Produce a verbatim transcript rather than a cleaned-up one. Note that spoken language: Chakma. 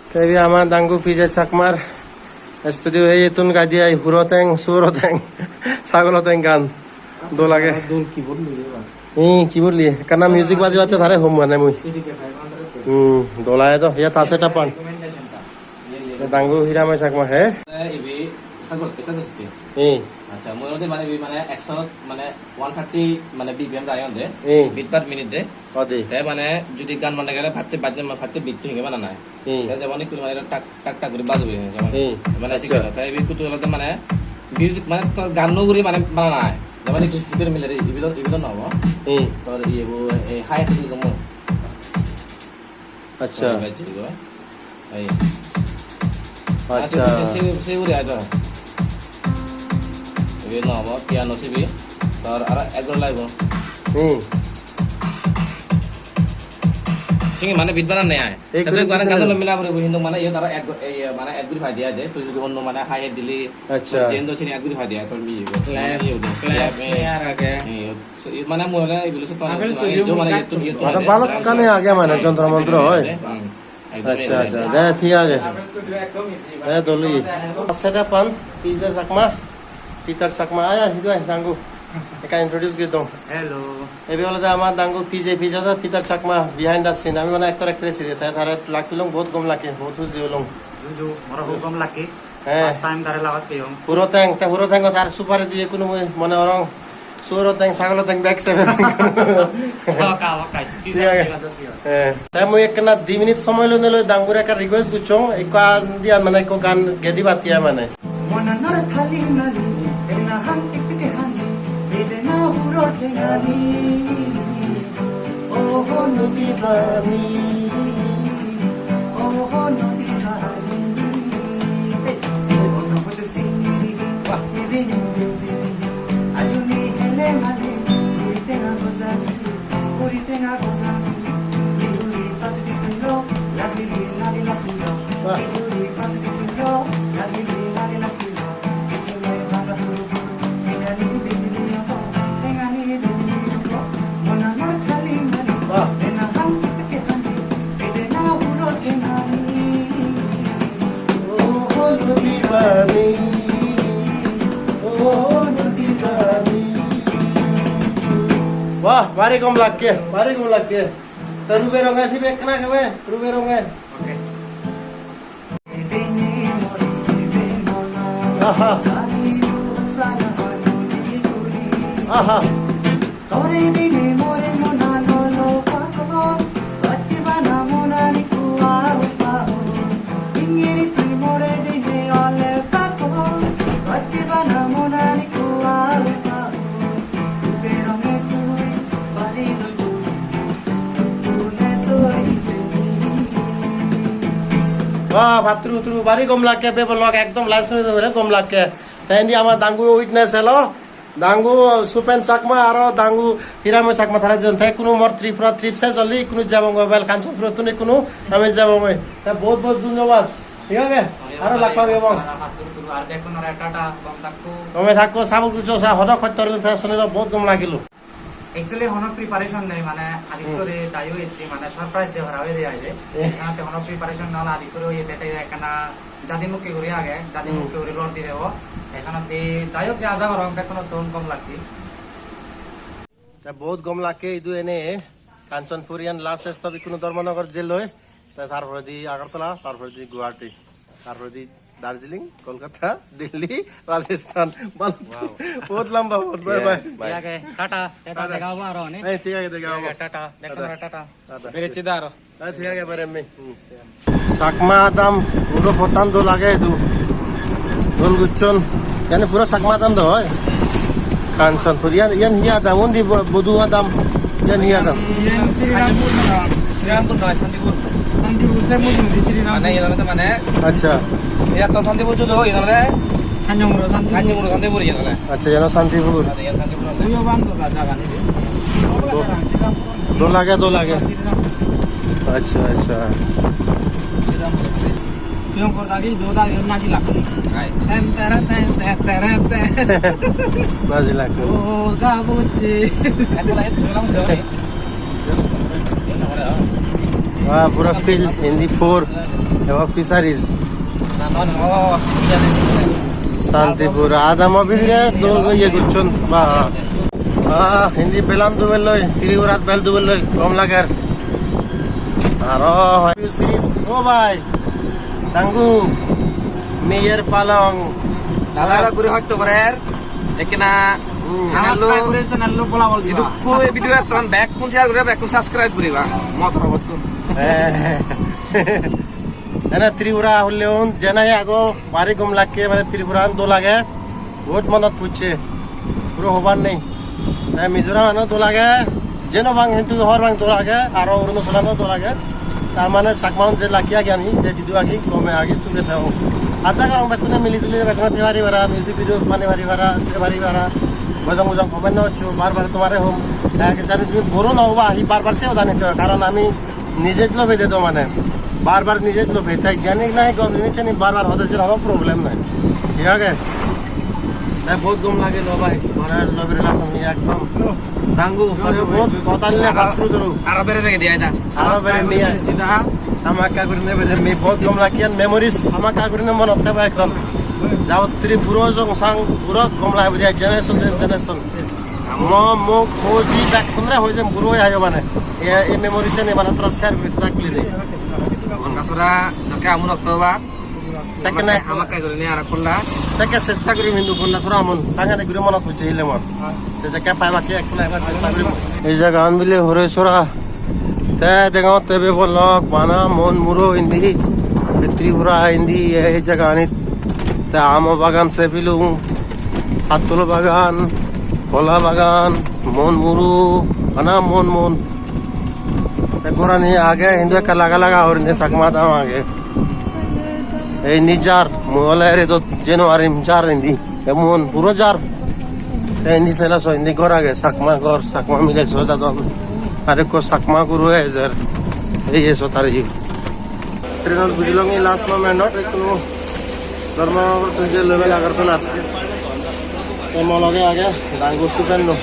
Te ibe ama dangu P J Chakmar studio, ei ittun gai di ai huro teng, sugoro teng, sagolo teng gan. Dol age. Dol keyboard loye ba. Hi, keyboard loye? Ekkana music bajibatte tare hom mane mui. C D K five hundred. Hmm, dol age do. Iya ta setup an. Recommendation ta. Iye, iye. Dangu Hiramoy Chakma, he? Eh, ibe sagol, pesa dosse. Hi. Acha, mui olode mane ibe mane ekso, mane one thirty mane B P M rayon de. Hi. Beat per minute de. Ode. Te mane judi gan bana gele patte, patte, patte beat to hinge bana nai. Hmm. Te jemon ikko mane tak, tak, tak guri bajobe, jemon. Hmm. Mane acha. Thik age. Te ibe ikko olode mane music mane to ganno guri mane bana nai. Jemon ikko speaker mile re, ibe do, ibe do nobo. Hmm. Tor iye bo, eh, hi-hat di gomo. Acha. Oi, bai, juri go. Ei. Acha. Acha, se, se, se guri ai do. Ibe nobo, piano sibe. Tor aro ek guri laibo. Hmm. Singi mane beat bananne ai. Ek guri beat bananne. Tate gana gana lo mila pore hintu mane iyot aro ek go-, ei, mane ek guri pai diya je. Tui jodi onno mane hi-hat dile, acha. Jen do sini ek guri pai diya, tor mi ibe. Clap, mane iye ude. Clap, clap, eh. Snare age. Eh, so, i-, mane mui ole ibe lo sotto mane jo mane iyot, iyot. Aro balokkani age mane jontro montro oi. Hmm. Acha, acha. De, thik age. De, dol oye. Setup an, P J Chakma, Peter Chakma. Aya, hidu ai, dangu. Ekka introduce guri dong. Hello. Ebe olode ama dangu P J, P J olode Peter Chakma, behind the scene. Ami mane actor actress ide, te tare lak pelong, bahut gom lage, bahut huji olong. Juju, moro hub gom lage. He. First time tare lagot peyong. Huro teng, te huro tengo tar supari diye kuno mui mone gorong. Sugoro teng, sagolo teng, bek sebe. Oka, oka. Thik age. He. Te mui ekkena di minute somoy loi niloi dangure ekka request gocchong, ekko an diyan mane ekko gan gedi battiya mane. Wah, bari gom lakke, bari gom lakke. Te rube ronge sibe ekkena gebe, rube ronge. Aha. Aha. Wah, patturu turu bari gom lakke, bebo lok ekdom live song gom lakke. Te indi ama dangu witness elo, dangu Supen Chakma aro dangu Hiramoy Chakma tara dijon. Te ikkunu mor Tripura trip ses oli, ikkunu jebongoi bel Kanchanpur tun ikkunu ami jebongoi. Te bahut bahut dhonyobad. Thik age? Aro lak pabong. Patturu turu, ar bekkun ore tata, gom thakko. Gome thakko, sabuk ucho sa hodok hottor te sunilo bahut gom lagilo. Actually, hono preparation nei, mane, adik, hmm, guri dayo ecche, mane, surprise de hora hoide aije. Eh. Esanot hono preparation nol, adik guri oye, te, te ekkana jadi mukke guri age, jadi, hmm, mukke guri lor di debo. Esanot di, jai hok, je aja gorong, bekkunottun gom lakke. Te bahut gom lakke, idu ene, Kanchanpurian last stop ikkunu Dharmanagar jelloi. Te tar poredi Agartala, tar poredi Guwahati, tar poredi Darjeeling, Kolkata, Delhi, Rajasthan. Wow. Bahut lamba road, bye, yeah, bye. Bye. Thik age, tata, tata. Dega obo aro, ne? Eh, thik age, dega obo. Thik age, tata. Tata. Tata. Berechi da aro. Eh, thik age, berem mi. Hmm. Chakma adam, puro pottan dol age idu. Dol gocchon. Iyani puro Chakma adam do oi. Kanchanpur. Iyan, iyan hi adam? Undi bo-, Bodu adam. Iyan hi adam? Iyan Srirampur noi. Srirampur noi, Santipur. Santipur se mujungedi Sriram. Mane, iyan olode mane. Acha. Iyan to Santipur judo, iyan olode. Hanjonguro Santipur. Hanjonguro Santipur iyan olode. Acha, iyan Santipur. Mane, iyan Santipur olode. Uyo bando da jaga ni. Dol age, dol age. Acha, acha. Sriram. Priyongkar dagi, do dagi, naji lakho. Hai. Ten tere ten, ten tere ten. Naji lakho. O gabuchi. Wah, pura field in the four. Ebo fisheries. Santipur. Adamo bidire dol guri iye gocchon. Ba. Ah, indi belan dubelloi, Tripurat bel dubelloi, gom lager. Aro hoi fisheries. O bhai. Dangu. Miyer palong. Dada guri hoyto parer. Ekkena Hmm. Channel lo, subscribe guri, channel lo bola bol diba. Jidukku ei video etton bekkun share guriba, bekkun subscribe guriba. Mo torobottun. Eh. Ene Tripura hulle un, je nahi ago, bari gom lakke, mane Tripura an dol age, bahut monot pocche, puro hobar nei. Eh, Mizoram ano dol age, jeno bang hintu hor bang dol age, aro Arunachal ano dol age. Tar mane Chakma un je lucky agi ami, je jidu agi, gome agi, suge thebo. Aja gorong bekkune mili juli bekkune thei pari para, music videos bani pari para, se pari para. Mojang mojang comment no hoccho, bar bar tomare hom. Eh, jani tumi bore no oba, hi bar bar se odani to, karon ami nije lobe de do mane. Bar bar nije lobe, tai jani nahi gom jinis ani bar bar hode se hono problem nai. Thik age? Tai bahut gom lagilo bhai, mane lobe la tumi ekdom. Dangu, aro bahut hoda nile aro, patru turu. Aro bere bere diya da. Aro bere miya. Hamakkai gurinei bere mi bahut gom lagiyan memories hamakkai gurinei monot thebo ekdom. Jabot Tripura jong sang puro gom lage bere generation to generation. Mo mo khoji bekkunore hoi jem buro ayo mane. E, e memories ani mane tara share guri thakle de. Gondasora jokke amun oktobar. Sekkene hamakkai gurinei aro kolla. Sekke chesta gurim hintu Gondasora amon tangani guri monot pocche hile mor. Te jekke pai bakke ekku laibar chesta gurim. Ei jagagan bile Horoisora. Te degongotte be bolok bana mon muro indi. Be Tripura indi ei jagaganit. Te amo bagan se pilung. Hattulo bagan, hola bagan, mon muro, bana mon mon. Te gorani age hintu ekka laga laga gurinei Chakma dam age. Ei indi jar, mui ole redot jei nw parim jar indi. Emon puro jar. Te indi sela so indi ghor age, Chakma ghor, Chakma mile so jadon. Ar ekko Chakma guro ejer. Ei eso tari. Trainot bujilong ei last moment-ot ekkunu Dharmanagar tun je level Agartala. Te mo loge age Dangu Supendu.